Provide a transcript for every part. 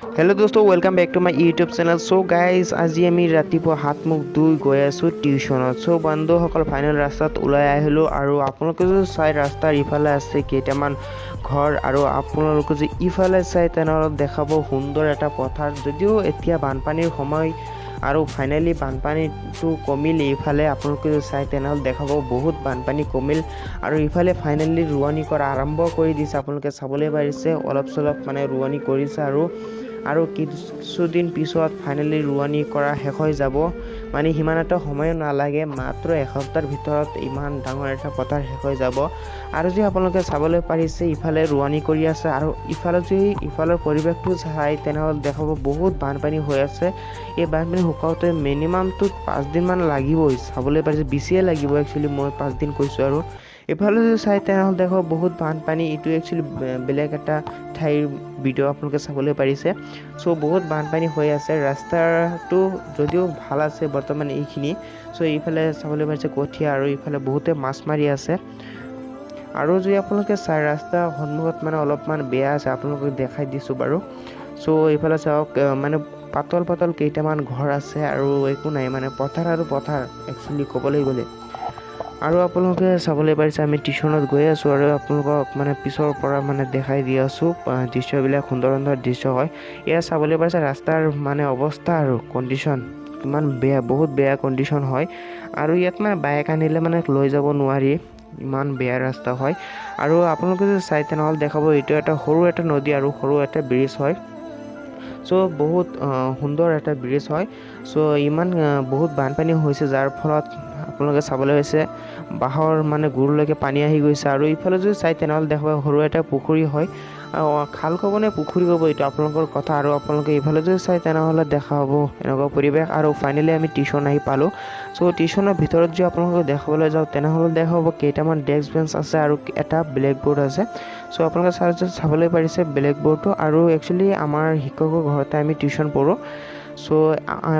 Hello' দোস্ত, welcome back to my YouTube channel. So guys, আজি আমি ৰাতিপুৱা হাত মুখ ধুই গৈ আছোঁ টিউশ্যনত। চ' বন্ধুসকল, ফাইনেল ৰাস্তাত ওলাই আহিলোঁ আৰু আপোনালোকে যদি চাই, ৰাস্তাৰ ইফালে আছে কেইটামান ঘৰ আৰু আপোনালোকে যদি ইফালে চাই, তেনেহ'লে দেখাব সুন্দৰ এটা পথাৰ। যদিও এতিয়া বানপানীৰ সময় আৰু ফাইনেলি বানপানীটো কমিল। ইফালে আপোনালোকে যদি চাই, তেনেহ'লে দেখাব বহুত বানপানী কমিল আৰু ইফালে ফাইনেলি ৰোৱনী কৰা আৰম্ভ কৰি দিছে। আপোনালোকে চাবলৈ পাৰিছে, অলপ চলপ মানে ৰোৱনী কৰিছে আৰু কিছুদিন পিছত ফাইনেলি ৰোৱনী কৰা শেষ হৈ যাব। মানে সিমান এটা সময়ো নালাগে, মাত্ৰ এসপ্তাহৰ ভিতৰত ইমান ডাঙৰ এটা পথাৰ শেষ হৈ যাব। আৰু যদি আপোনালোকে চাবলৈ পাৰিছে, ইফালে ৰোৱনী কৰি আছে আৰু ইফালে যদি ইফালৰ পৰিৱেশটো চাই, তেনেহ'লে দেখাব বহুত বানপানী হৈ আছে। এই বানপানী শুকাওঁতে মিনিমামটো 5 দিনমান লাগিবই। চাবলৈ পাৰিছে, বেছিয়ে লাগিব একচুৱেলি, মই 5 দিন কৈছোঁ। আৰু ইফালে যদি চাই, তেনেহ'লে দেখো বহুত বানপানী। এইটো একচুৱেলি বেলেগ এটা ঠাইৰ ভিডিঅ', আপোনালোকে চাবলৈ পাৰিছে। চ' বহুত বানপানী হৈ আছে। ৰাস্তাটো যদিও ভাল আছে বৰ্তমান এইখিনি। চ' এইফালে চাবলৈ পাৰিছে কঠীয়া আৰু ইফালে বহুতে মাছ মাৰি আছে। আৰু যদি আপোনালোকে চাই, ৰাস্তাৰ সন্মুখত মানে অলপমান বেয়া আছে, আপোনালোকক দেখাই দিছোঁ বাৰু। চ' এইফালে চাওক, মানে পাতল পাতল কেইটামান ঘৰ আছে আৰু একো নাই, মানে পথাৰ আৰু পথাৰ একচুৱেলি ক'বলৈ গ'লে। আৰু আপোনালোকে চাবলৈ পাৰিছে, আমি টিউশ্যনত গৈ আছোঁ আৰু আপোনালোকক মানে পিছৰ পৰা মানে দেখাই দি আছোঁ দৃশ্যবিলাক। সুন্দৰ সুন্দৰ দৃশ্য হয় এয়া। চাবলৈ পাৰিছে ৰাস্তাৰ মানে অৱস্থা আৰু কণ্ডিশ্যন কিমান বেয়া, বহুত বেয়া কণ্ডিশ্যন হয়। আৰু ইয়াত মানে বাইক আনিলে মানে লৈ যাব নোৱাৰি, ইমান বেয়া ৰাস্তা হয়। আৰু আপোনালোকে যদি চাই, তেনেহ'লে দেখাব এইটো এটা সৰু এটা নদী আৰু সৰু এটা ব্ৰিজ হয়। চ' বহুত সুন্দৰ এটা ব্ৰিজ হয়। চ' ইমান বহুত বানপানী হৈছে, যাৰ ফলত আপোনালোকে চাবলৈ হৈছে বাঁহৰ মানে গুৰলৈকে পানী আহি গৈছে। আৰু ইফালে যদি চাই, তেনেহ'লে দেখাব সৰু এটা পুখুৰী হয়। খাল ক'ব নে পুখুৰী ক'ব, এইটো আপোনালোকৰ কথা। আৰু আপোনালোকে ইফালে যদি চাই, তেনেহ'লে দেখা হ'ব এনেকুৱা পৰিৱেশ। আৰু ফাইনেলি আমি টিউশ্যন আহি পালোঁ। চ' টিউশ্যনৰ ভিতৰত যদি আপোনালোকক দেখাবলৈ যাওঁ, তেনেহ'লে দেখা হ'ব কেইটামান ডেস্ক বেঞ্চ আছে আৰু এটা ব্লেক বৰ্ড আছে। চ' আপোনালোকে চাবলৈ পাৰিছে ব্লেক বৰ্ডটো। আৰু একচুৱেলি আমাৰ শিক্ষকৰ ঘৰতে আমি টিউশ্যন পঢ়োঁ। চ'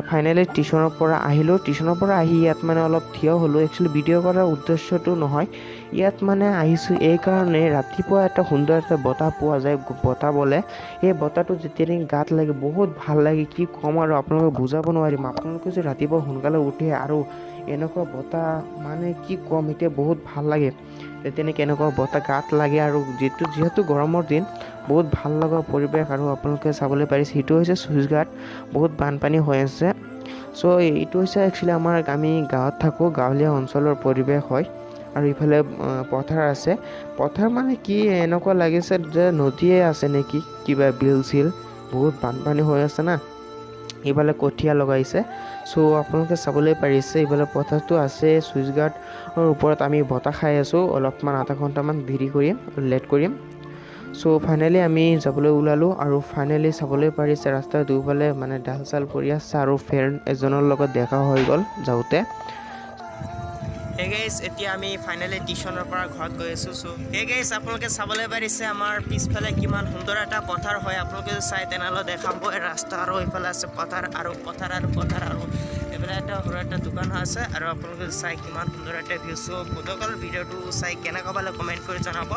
ফাইনেলি টিউশ্যনৰ পৰা আহিলোঁ। টিউশ্যনৰ পৰা আহি ইয়াত মানে অলপ থিয় হ'লোঁ। একচুৱেলি ভিডিঅ' কৰাৰ উদ্দেশ্যটো নহয়, ইয়াত মানে আহিছোঁ এইকাৰণে, ৰাতিপুৱা এটা সুন্দৰ এটা বতাহ পোৱা যায়। বতাহ বলে, এই বতাহটো যেতিয়া নেকি গাত লাগে, বহুত ভাল লাগে। কি ক'ম আৰু আপোনালোকক বুজাব নোৱাৰিম। আপোনালোকে যদি ৰাতিপুৱা সোনকালে উঠে আৰু এনেকুৱা বতাহ, মানে কি ক'ম এতিয়া, বহুত ভাল লাগে তেতিয়া নেকি এনেকুৱা বতাহ গাত লাগে। আৰু যিহেতু গৰমৰ দিন, বহুত ভাল লগা পৰিৱেশ। আৰু আপোনালোকে চাবলৈ পাৰিছে, সেইটো হৈছে চুইচ ঘাট, বহুত বানপানী হৈ আছে। চ' এইটো হৈছে একচুৱেলি আমাৰ, আমি গাঁৱত থাকোঁ, গাঁৱলীয়া অঞ্চলৰ পৰিৱেশ হয়। আৰু ইফালে পথাৰ আছে। পথাৰ মানে কি, এনেকুৱা লাগিছে যে নদীয়ে আছে নেকি, কিবা বিল চিল, বহুত বানপানী হৈ আছে না। ইফালে কঠীয়া লগাইছে। চ' আপোনালোকে চাবলৈ পাৰিছে, ইফালে পথাৰটো আছে। চুইচ গাৰ্ডৰ ওপৰত আমি বতাহ খাই আছোঁ। অলপমান আধা ঘণ্টামান দেৰি কৰিম, লেট কৰিম। চ' ফাইনেলি আমি যাবলৈ ওলালোঁ আৰু ফাইনেলি চাবলৈ পাৰিছে, ৰাস্তাৰ দুয়োফালে মানে ডাল চাল পৰি আছে আৰু ফ্ৰেণ্ড এজনৰ লগত দেখা হৈ গ'ল যাওঁতে। হে গাইজ, এতিয়া আমি ফাইনেলি টিউশ্যনৰ পৰা ঘৰত গৈ আছোঁ। চ' হে গাইজ, আপোনালোকে চাবলৈ পাৰিছে আমাৰ পিছফালে কিমান সুন্দৰ এটা পথাৰ হয়। আপোনালোকে যদি চাই, তেনেহ'লে দেখাব এই ৰাস্তা আৰু এইফালে আছে পথাৰ আৰু পথাৰ আৰু পথাৰ আৰু এইফালে এটা সৰু এটা দোকান আছে। আৰু আপোনালোকে চাই কিমান সুন্দৰ এটা ভিউ। চ' বন্ধুসকল, ভিডিঅ'টো চাই কেনেকুৱা পালে কমেণ্ট কৰি জনাব।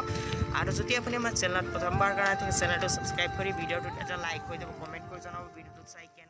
আৰু যদি আপুনি আমাৰ চেনেলত প্ৰথমবাৰ কাৰণে থাকে, চেনেলটো ছাবস্ক্ৰাইব কৰি ভিডিঅ'টোত এটা লাইক কৰি দিব। কমেণ্ট কৰি জনাব ভিডিঅ'টো চাই কেনে